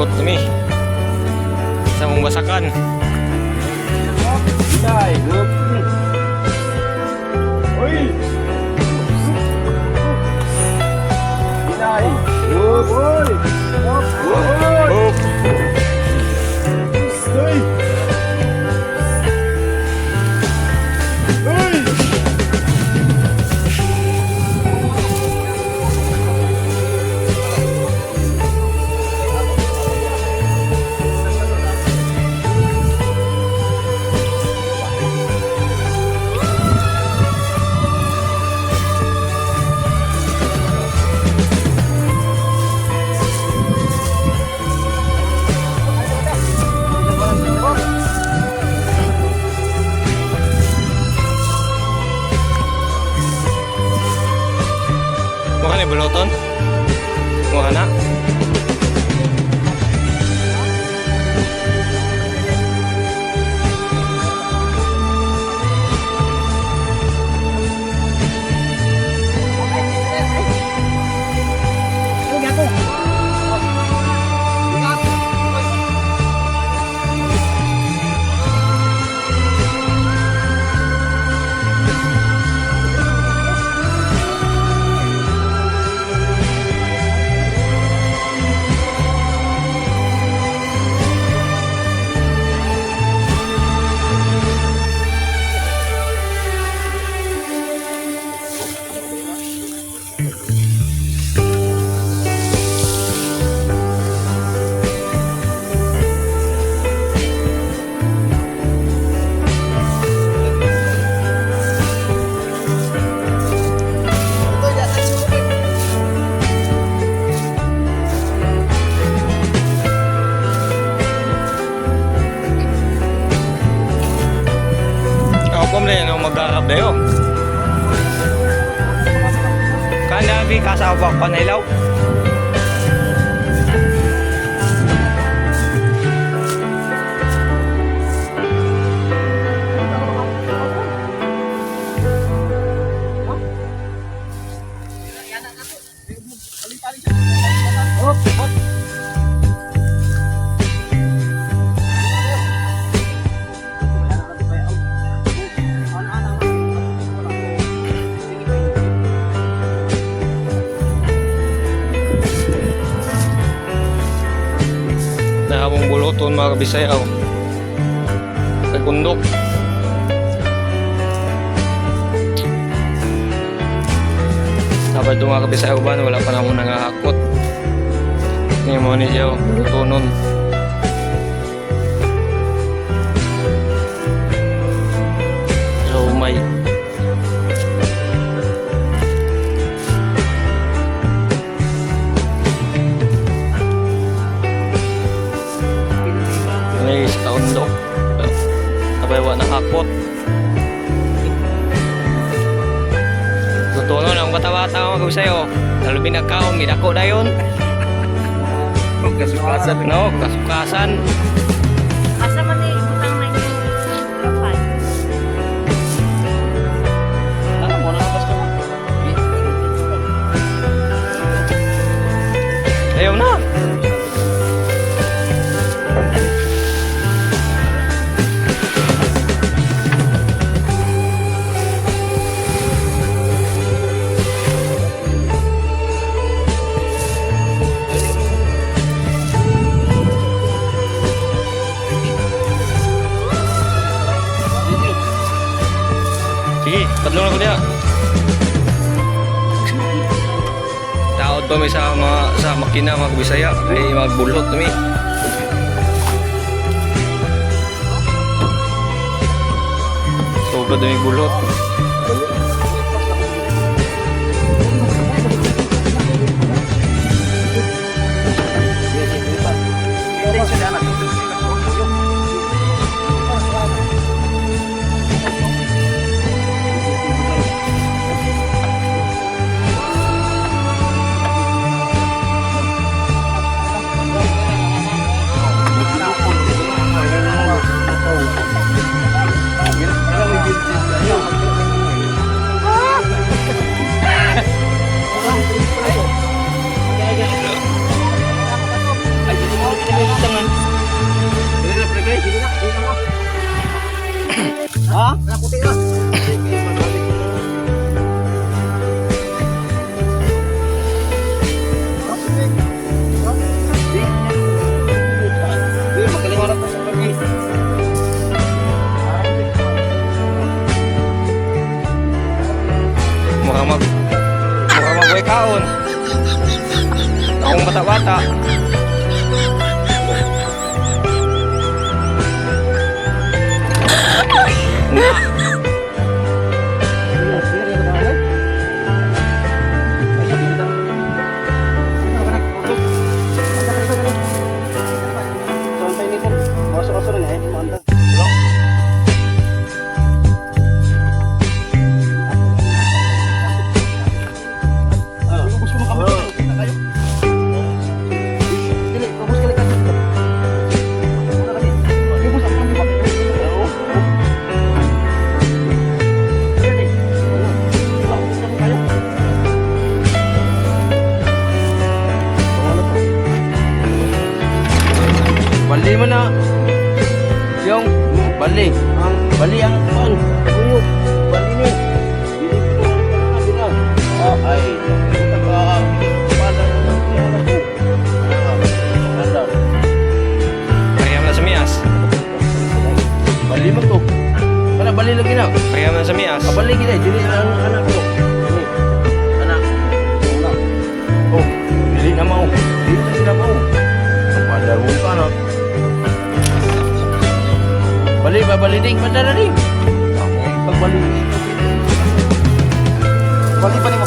Magbulot kami. Sa mong basakan. Ay, Uy! Inay! Uy! Uy! Up. Uy! Uy! Mukha na buloton? Mukha na? Ako po na yun, mag-aarap na yun. Kanabi, kasawa ko na ilaw. Nakamong buloton mga kabisaya. Oh. Sa kundok. Dapat ito mga kabisaya uban, wala pa na akong nangahakot. Ngayon mo ni siya, oh, bulotonon. So may May sa kaundok. Sabay wa nakakot. Totoo nun, ang bata-bata mga kabisaya. Oh. Lalo binagkaon, ginako na yun. Kasukasan. No, kasukasan. Asa man ni butang na yung kapan? Ano mo na basta mo? Ayaw na. Sige, padlong na ko niya. Taod pa mi sa mga sa makina mga Bisaya ay magbulot mi. Sobra dami bulot. Bata. Na. Bali man na. Yung bali. Ang bali ang kuan. Puyo. Bali ni. Dili ko na dira. Oh, ay. Ka pala ko. Ah, Pareha na sa miyas. Bali man to. Kana bali lagi na. Pareha na sa miyas. Kabali gid ay dili ang anak ko. Dili. Anak. Anak. Oh, dili na mao. Dili na sila mao. Kapadar mo ka na. Bali ba bali ding padara ding. Pagbali. Bali pa nimo.